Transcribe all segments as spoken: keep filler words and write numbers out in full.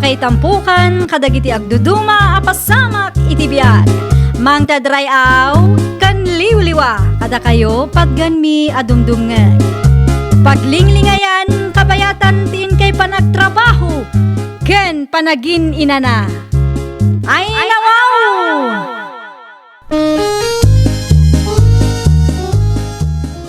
Ay tampukan kadagiti agduduma a pasamak iti biag. Mangted ray-aw ken liwliwa kadakayo patgenmi a dumdumngeg. Paglinglingayan, kabayatan ti inkay panagtrabaho ken panagin-inana. Ay, nawaw!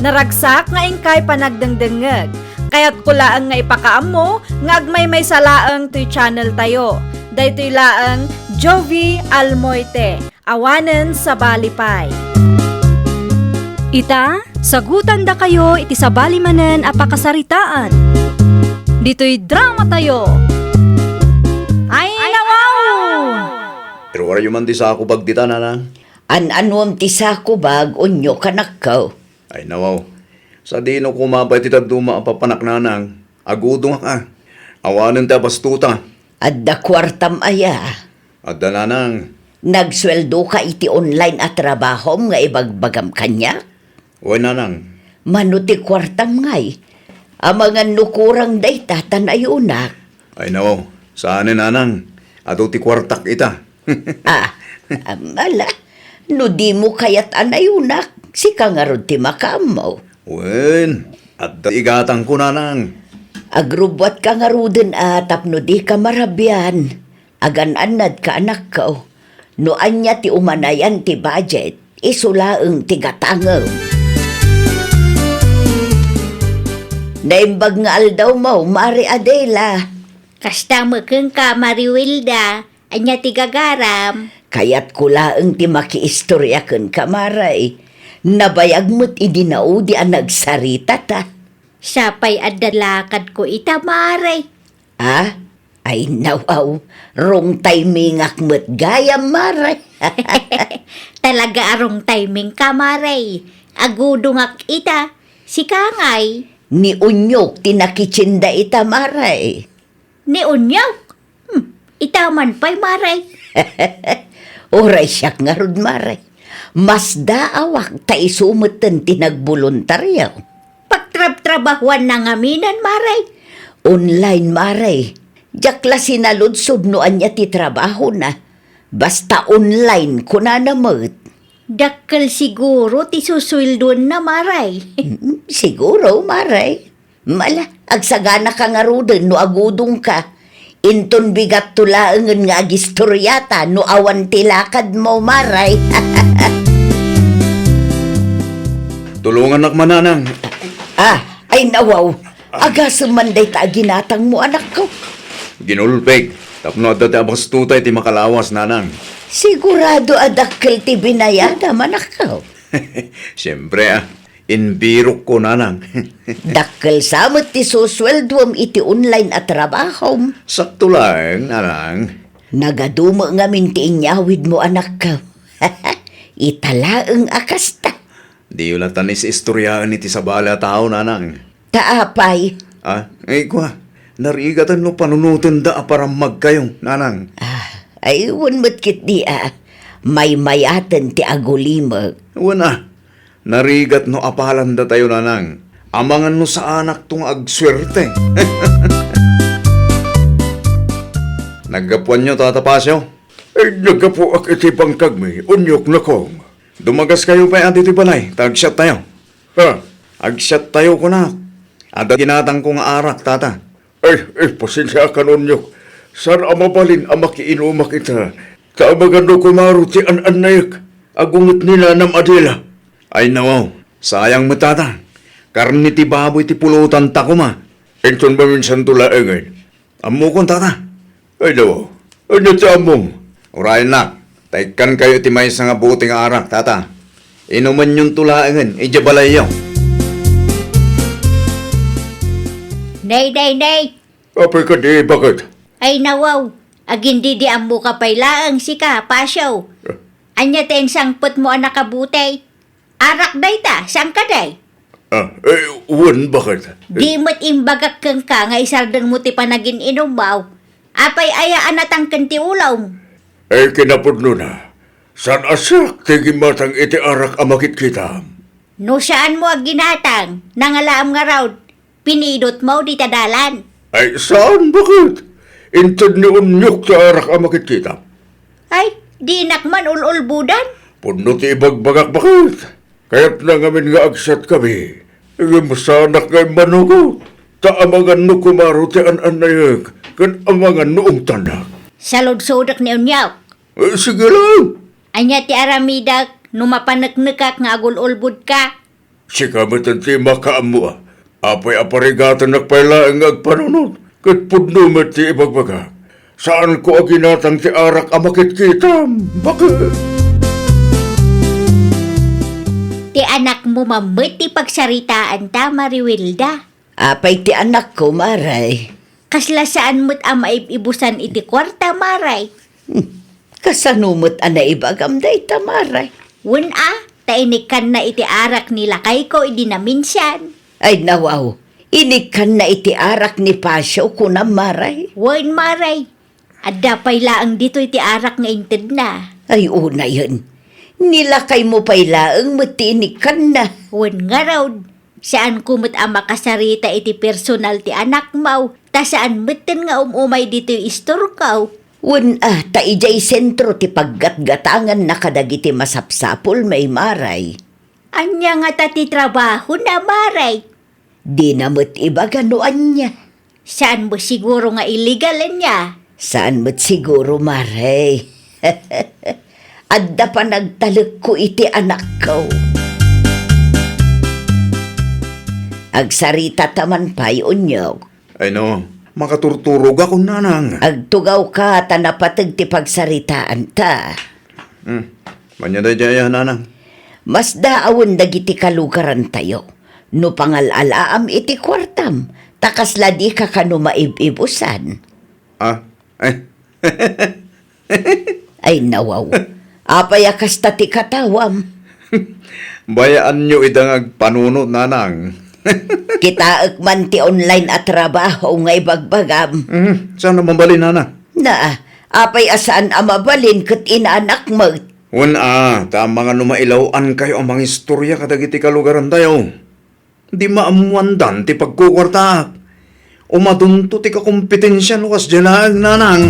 Naragsak nga inkay panagdengdengngeg. Kayatko laeng nga ipakaammo nga agmaymaysa laeng toy channel tayo. Daytoy laeng Jovie Almoite, awanen sabali pay. Ita, sagutandakayo iti sabali manen a pakasaritaan. Ditoy drama tayo. Ay, nawaw! Pero warayo man ti sakubag dita, nanang. An-anuam ti sakubag, unyo kanakkaw? Ay, nawaw. Sadino koma pay ti dadduma a papanak, nanang? Agudongak a. Awanen ti abastuta. Adda kuartam aya? Adda, nanang. Nagsueldoka iti online a trabahom nga ibagbagam kaniak? Wen, nanang. Mano ti kuartam ngay? Amangan no kurang dayta ta nayunak. Ay, nawaw. Saanen, nanang. Adu ti kuartak ita. Ah, am, ala, no dimo kayat a nayunak, sika ngarud ti makaammo. Wen, adda igatangko, nanang. Agrubbuatka ngaruden a tapno dika marabian. Agan-annadka, anakko. No ania ti umanayan ti budget, isu laeng ti gatangem. Naimbag nga aldawmo, Mari Adela. Kasta met kenka, Mari Wilda. Ania ti gagaram? Kayatko laeng ti makiistoria kenka, Mari. Nabayag met idi naudi a nagsarita ta. Sapay adda lakadko ita, Mari. Ah? Ay, nawaw. Wrong timingak met gayam, Mari. Talaga a wrong timingka, Mari. Agudongak ita. Sika ngay? Ni Unyok ti nakitsinda ita, Mari. Ni Unyok? Hmm, ita man pay, Mari. Uray siak ngarud, Mari. Masdaawak ta isu metten ti nagboluntario. Pagtrabtrabahuanna ngaminen, Mari? Online, Mari. Diak la sinaludsod no ania ti trabahona. Basta online, kunana met. Dakkel siguro ti susueldoenna, Mari. Mm, siguro, Mari. Mala, agsaganaka ngaruden no agudongka. Inton bigatto laengen nga agistoriata no awan ti lakadmo, Mari. Tulongannak man, nanang. Ah, ay nawaw. Agasem man dayta a ginatangmo, anakko. Ginulpig, tapno adda ti abastutay ti makalawas, nanang. Sigurado a dakkel ti binayadam, anakko. Siempre, ah. Imbirokko, nanang. Dakkel sa met ti susueldoem iti online a trabahom. Sakto laeng, nanang. Nagadu met ngamin ti inyawidmo, anakko. Ita laeng a kasta. Diyo la tan is-istoriaen iti sabali a tao, nanang. Ta apay? Ah, ay, kua, narigaten no panunotenda a parammagkayo, nanang. Ah, ay, wen met ketdi a. Maymayaten ti agulimek. Wen a, narigat no apalanda tayo, nanang. Amangan no saanakto nga agsuerte. Naggapuanyo, Tata Pasio? Ay, naggapuak iti bangkagmi, Unyoknakong. Dumagas kayo pay adi ti balay, ta agsiat tayo. Ha? Agsiat tayo, kunak. Adda ginatangko nga arak, tata. Ay, ay, pasensiakan, Unyok. Saan a mabalin a makiinumak ita. Ta amangan no kumaro ti an-annayek. Agunget ni Nanam Adela. Ay, nawaw. Sayang met, tata. Karne ti baboy ti pulutan ta koma. Inton maminsanto laengen. Ammokon, tata. Ay, dawa. Ania ti ammom? Urayennak, ta ikkankayo iti maysa nga bote nga arak, tata. Inumenyonto laengen idiay balayyo. Nay, nay, nay! Apay kadi, baket? Ay, nawaw. Agindidi ammoka pay laeng sika, Pasio. Eh. Ania ti insangpetmo a nakabote? Arak dayta, saan kadi? Ah, eh, wen, baket? Di met imbagak kenka nga isardengmo ti panagin-inummo. Apay aya a natangken ti ulom? Eh, kinapudnona, saan a siak ti gimmatang iti arak a makitkitam. No saanmo a ginatang, nangalaam ngarud, pinidotmo dita dalan. Ay, saan, baket? Inted ni Onyok ti arak a makitkitam. Ay, dinak man ul-ulbodan. Pudno ti ibagbagak, baket. Kayatna ngamin nga agsiatkami. Ngem saanak nga immanugot. Ta amangan no kumaro ti an-annayek, ken amangan no ungtanak. Saludsodek ni Onyok. Eh, sige lang. Ania ti aramidek no mapaneknekak nga agul-ulbodka? Sika met ti makaammo a. Apay a parigatennak pay laeng nga agpanunot, ket pudno met ti ibagbagak. Saanko a ginatang ti arak a makitkitam. Baket. Ti anakmo man met ti pagsaritaanta, Mariwilda. Apay ti anakko, Maray? Kasla saan met a maib-ibusan iti kuarta, Maray. Hmm. Kasano met a naibagam dayta, Maray? Wen a, ta inikkanna iti arak ni lakayko idi naminsan. Ay, nawaw. Inikkanna iti arak ni Pasio, kunam, Maray? Wen, Maray. Adda pay laeng ditoy ti arak nga intedna. Ay, unayen. Ni lakaymo pay laeng met ti inikkanna. Wen ngarud. Saanko met a makasarita iti personal ti anakmo, ta saan metten nga um-umay ditoy istorko. Wen a, ta idiay sentro ti paggatgatanganna kadagiti masapsapulmi, Maray. Ania ngata ti trabahona, Maray? Dina met ibaga no ania. Saan mo siguro nga illegal ania? Saan met siguro, Maray. Adda panagtalekko iti anakko. Agsarita ta man pay, Onyok. Ay no, makaturturogak, Nanang. Agtugawka ta napateg ti pagsaritaanta. Hmm, ania daydiay, Nanang? Masdaawen dagiti kalugarantayo. No pangal-alaam iti kuartam, ta kasla dika kano maib-ibusan. Ah, ay. Ay, nawaw. Apay a kasta ti katawam? Bayaanyo ida nga agpanunot, Nanang. Kitaek man ti online a trabaho nga ibagbagam. Mhm, saan a mabalin, Nana? Na, apay a saan a mabalin ket inaanak met? Wen a, ta amangan no mailaw-ankayo a mangistorya kadagiti kalugarantayo. Di maammoandan ti pagkukuartaak. Umadunto ti kakompetensia no kasdiay laeng, Nanang.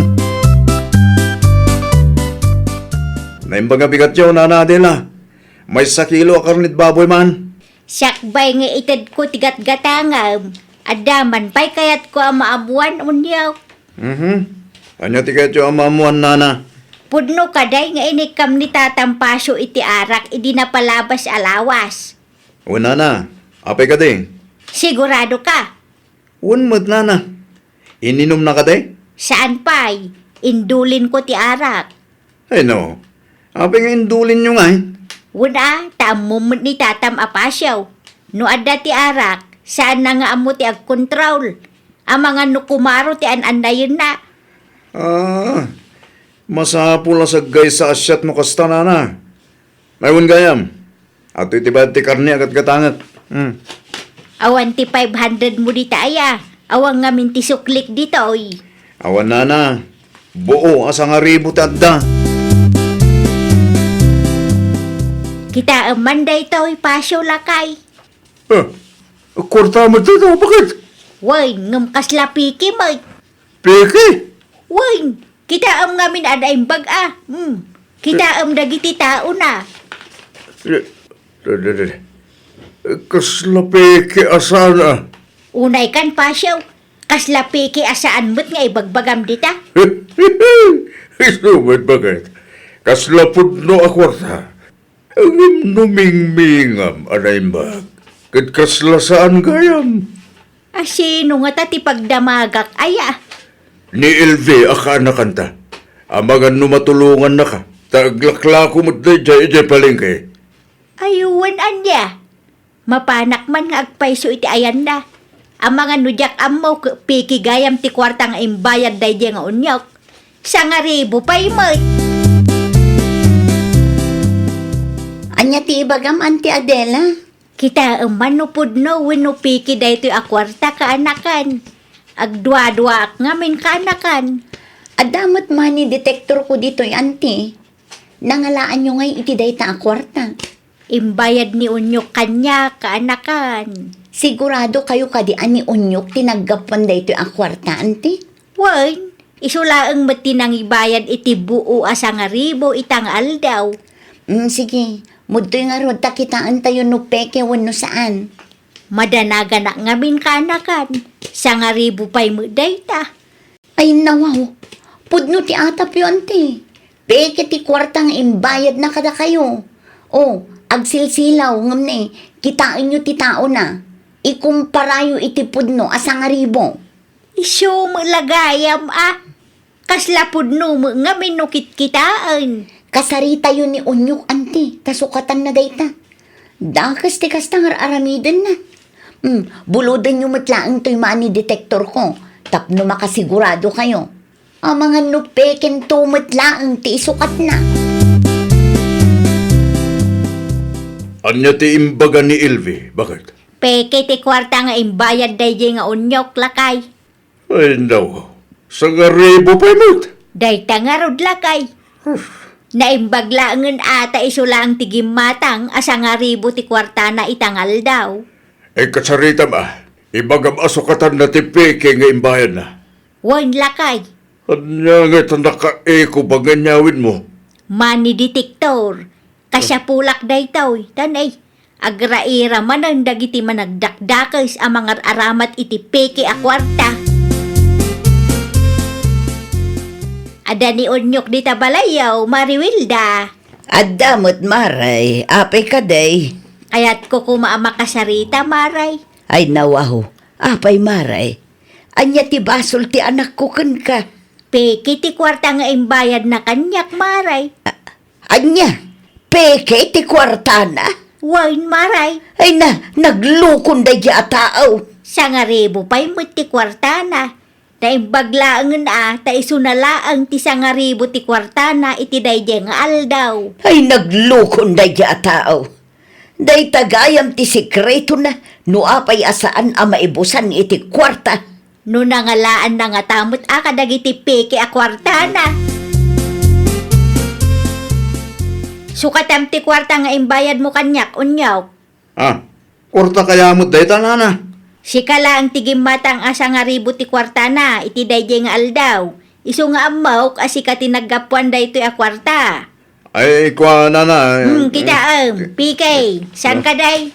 Naimbag a bigatyo, Nana Adela. Maysa kilo a karned baboy man. Sakbay nga itedko ti gatgatangam. Adda man pay kayatko a maammoan, Onyok. Mhm. Ania ti kayatyo a maammoan, Nana? Pudno kadi nga inikkam ni Tatang Pasio iti arak idi napalabas a lawas. Wen, Nana, apay kadi? Sigurado ka? Wen met, Nana. Ininumna kadi? Saan pay. Indulinko ti arak. Ay no, apay nga indulinyo ngay? Wen a, ta ammom met ni Tatam a Pasio. No adda ti arak, saanna nga ammo ti agkontrol. Amangan no kumaro ti an-annayenna. Ah, masapul a saggaysa a siat no kasta, Nana. Ay, wen gayam. Adtoy ti bayad ti karne a gatgatangek. Hmm. Awan ti five hundred mo dita aya. Awan ngamin ti suklik ditoy. Awan, Nana. Buo a sangaribu ti adda. Kitaem man daytoy, Pasio, lakay. Eh, kuarta met dayta, baket? Wen, ngem kasla peke met. Peke? Wen, kitaem ngamin a naimbag a. Hmm. Kitaem dagiti taona. Eh, eh, eh, eh. Kasla peke a saan a. Unay kan, Pasio. Kasla peke a saan met nga ibagbagam dita. Isu met, baket. Kasla pudno a kuarta. Ngem no mingmingam a naimbag, ket kasla saan gayam. A sino ngata ti pagdamagak aya? Ni Elvi a kaanakanta. Amangan no matulongannaka, ta aglaklako met daydiay idiay palengke. Ay, wen ania? Mapanak man nga agpayso iti ayanna. Amangan no diak ammo, ke-, peke gayam ti kuarta nga imbayad daydiay nga onyok. Sangaribu pay met. Ania ti ibagam, Auntie Adela? Kitaem man no pudno wenno peke daytoy a kuarta, kaanakan. Agduaduaak ngamin, kaanakan. Adda met money detector ko ditoy, Auntie. Nangalaanyo ngay iti dayta a kuarta? Imbayad ni Onyok kaniak, kaanakan. Sigurado kayo kadi a ni Onyok ti naggapuan daytoy a kuarta, Auntie? Wen, Isu laeng met ti nangibayad iti buo a sangaribu ita nga aldaw. Mm, sige, mudtoy ngarud ta kitaentayo no peke wenno saan. Madanaganak ngamin kanakan, sangaribu pay met dayta. Ay, nawaw. Pudno ti atapyo, anti. Peke ti kuarta nga imbayadna kadakayo. O, agsilsilaw, ngem ne, kitaenyo ti taona. Ikumparayo iti pudno a sangaribu. Isu met la gayam a. Kasla pudno met ngamin no kitkitaen. Kasaritayo ni Onyok, anti, ta sukatanna dayta. Dakes ti kasta nga ar-aramidenna. Hmm, bulodenyo met laeng toy money detector ko, tapno makasigurado kayo. Amangan no pekento met laeng ti isukatna. Ania ti imbaga ni Elvi? Baket? Peke ti kuarta nga imbayad daydiay nga Onyok, lakay. Ay, no. Sangaribu pay met. Dayta ngarud, lakay. Naimbag laengen a ta isu laeng ti gimmatang a sangaribu ti kuartana ita nga aldaw. Ay, kasaritam a, ibagam a sukatanna ti peke nga imbayadna. Wen, lakay. Ania nga ita nakaeko ba nga inyawidmo? Money detector. Kasiapulak daytoy, tan ay, agraira manen dagiti managdakdakes a mangar-aramat iti peke a kuarta. Adda ni Onyok dita balayyo, Mari Wilda. Adda met, Maray. Apay kadi? Kayatko koma a makasarita, Maray. Ay, nawaw. Apay, Maray? Ania ti basol ti anakko kenka? Peke ti kuarta nga imbayadna kaniak, Maray. A-, ania? Peke ti kuartana? Wen, Maray. Ay na, naglukon daydiay a tao. Sangaribu pay met ti kuartana. Naimbag laengen a, ta isuna laeng ti sangaribu ti kuartana iti daydiay nga aldaw. Ay, naglukon daydiay a tao. Dayta gayam ti sekretona, no apay a saan a maibusan iti kuarta. No nangalaanna ngata met a kadagiti peke a kuartana. Sukatam ti kuarta nga imbayadmo kaniak, Onyok. Ah, kuarta kaya met dayta, nana? Sika laeng ti gimmatang a sangaribu ti kuartana iti daydiay nga aldaw. Isu nga ammok a sika ti naggapuan daytoy a kuarta. Ay, kua, nana, eh, Hmm, kitaem, eh, peke. Saan ah. Kadi?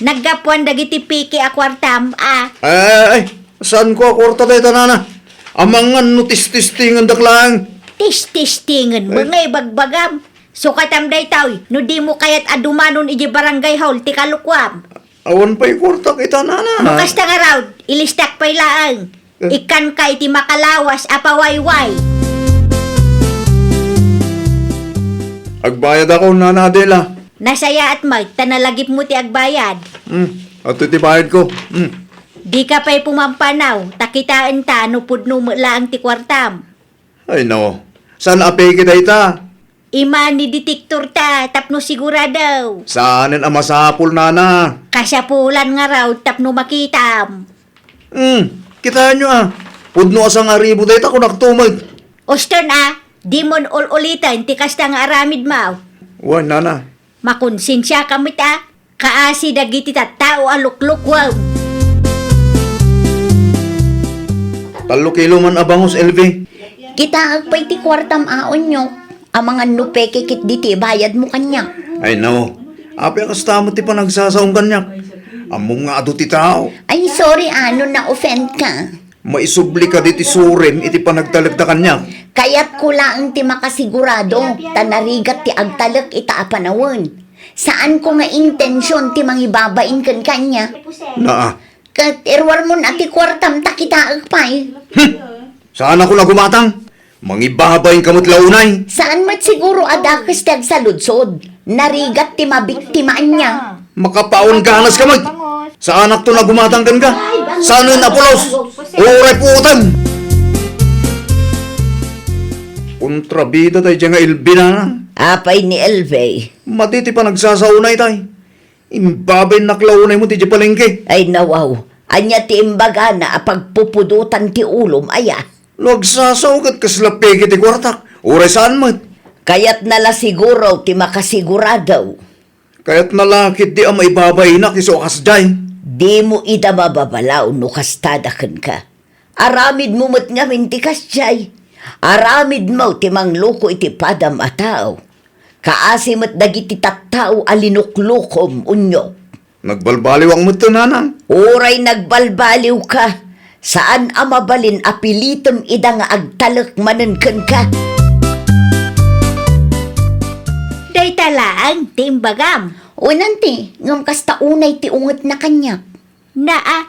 Naggapuan dagiti peke a kuartam, a. Ay, ay, ay, saan ko a kuarta dayta, nana? Amangan no tististingendak laeng. Tististingenmo nga ibagbagam. Sukatam daytoy, no dimo kayat a dumanon idiay barangay hall ti kalukuam. Awan pay kuartak ita, nana. No kasta ngarud, ilistak pay laeng. Eh. Ikkanka iti makalawas a pawayway. Agbayad ako, Nana Adela. Nasayaat met, ta nalagipmo ti agbayad. Hmm, adtoy ti bayadko. Hmm. Dika pay pumampanaw, ta kitaenta no pudno met laeng ti kuartam. Ay, no. Saan a peke dayta? I-money detector ta, tapno sigurado. Saanen a masapul, nana? Kasapulan ngarud tapno makitam. Hmm, kitaenyo a. Pudno a sangaribu dayta, kunak tumeg. Uston a, dimon ul-uliten ti kasta nga aramidmo. Wen, nana. Makonsensiaka met a, kaasi dagiti tattao a luklukuem. Tallo kilo man a bangus, Elvi. Kitaek pay ti kuartam a, Onyok. Amangan no peke ketdi ti ibayadmo kaniak. Ay, no. Apay a kasta met ti panagsasaom kaniak? Ammom nga adu ti tao. Ay, sorry a, no na-offend ka. Maisubli kadi ti surim iti panagtalekda kaniak? Kayatko laeng ti makasigurado, ta narigat ti agtalek ita a panawen. Saanko nga intension ti mangibabain ken kaniak. Naa. Ket iruarmon a ti kuartam ta kitaek pay. Hmm! Saanakon a gumatang? Mangibabainka met la unay. Saan met siguro a dakes ti agsaludsod. Narigat ti mabiktima ania. Makapaon ganaska met. Saanakton a gumatang kenka. Saan a pulos? Uray puotem. Kontrabida daydiay nga Elvi, nana. Apay ni Elvi? Madi ti panagsasaonay tay. Imbabainnak la unay met idiay palengke. Ay, nawaw. Ania ti imbagana a pagpupudotan ti ulom, aya? No agsasao ket kasla peke ti kuartak, uray saan met. Kayatna la siguro ti makasigurado. Kayatna la ketdi a maibabainak isu a kasdiay. Dimo ida mababalaw no kastada kenka. Aramidmo met ngamin ti kasdiay. Aramidmo ti mangloko iti padam a tao. Kaasi met dagiti tattao a linuklokom, unyok. Nagbalbaliwak met, Nanang. Uray nagbalbaliwka, saan a mabalin a pilitem ida nga agtalek manen kenka. Dayta laeng ti imbagam. Wen, Auntie, ngem kasta unay ti ungetna kaniak. Naa,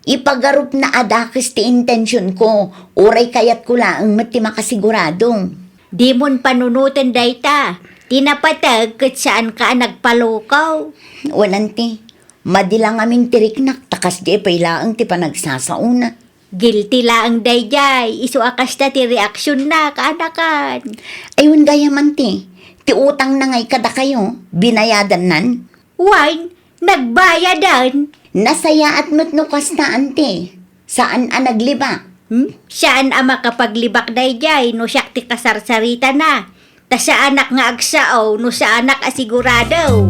ipagarupna a dakes ti intensionko, uray kayatko laeng met ti makasigurado. Dimon panunoten dayta. Ti napateg ket saanka a nagpaloko. Wen, Auntie, madi la ngamin ti riknak ta kasdiay pay laeng ti panagsasaona. Guilty laeng daydiay, isu a kasta ti reaksionna, kaanakan. Ay, wen gayam, Auntie, ti utangna ngay kadakayo, binayadannan? Wen, nagbayadan. Nasayaat met no kasta, Auntie. Saan a naglibak. Hmm? Saan a makapaglibak daydiay no siak ti kasarsaritana. Ta saanak nga agsao no saanak a sigurado.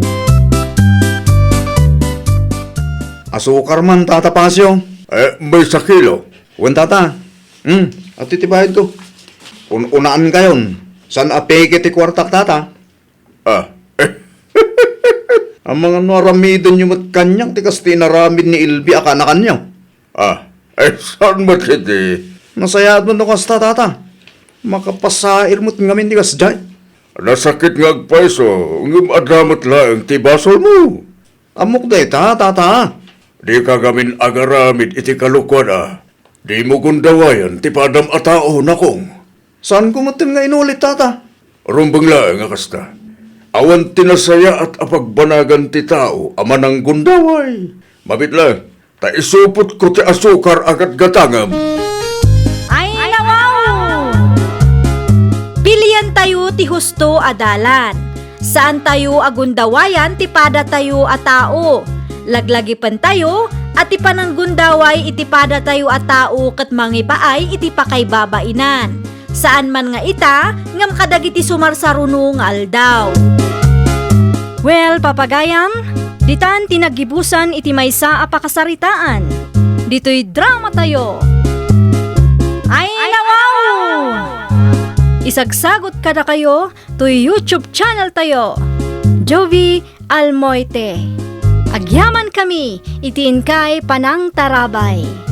Asukar man, Tata Pasio. Eh, maysa kilo. Wen, Tata. Hmm, adtoy ti bayadko. Un-unaankayon. Saan a peke ti kuartak, Tata? Ah. Amangan no aramidenyo met kaniak ti kas ti inaramid ni Elvi a kaanakanyo. Ah, eh, saan met iti? Nasayaat met no kasta, Tata. Makapasair met ngamin ti kasdiay. Nasakit nga agpayso, ngem adda met laeng ti basolmo. Ammok dayta, Tata. Dika ngamin agaramid iti kalokuan a. Dimo gundawayan ti padam a tao, nakong. Saanko metten nga inulit, Tata. Rumbeng laeng a kasta. Awan ti nasayaat a pagbanagan ti tao a mananggundaway. Mabiit laeng, ta isupotko ti asukar a gatgatangem. Ay, nawaw! Pilientayo ti husto a dalan. Saantayo a gundawayan ti padatayo a tao. Laglagipentayo a ti pananggundaway iti padatayo a tao ket mangipaay iti pakaibabainan. Saan man nga ita, ngem kadagiti sumarsaruno nga aldaw. Well, papagayam, ditan ti naggibusan iti maysa a pakasaritaan. Ditoy dramatayo. Ay, nawaw! Isagsagot kadakayo toy YouTube channel tayo, Jovie Almoite. Agyamankami iti inkay panangtarabay.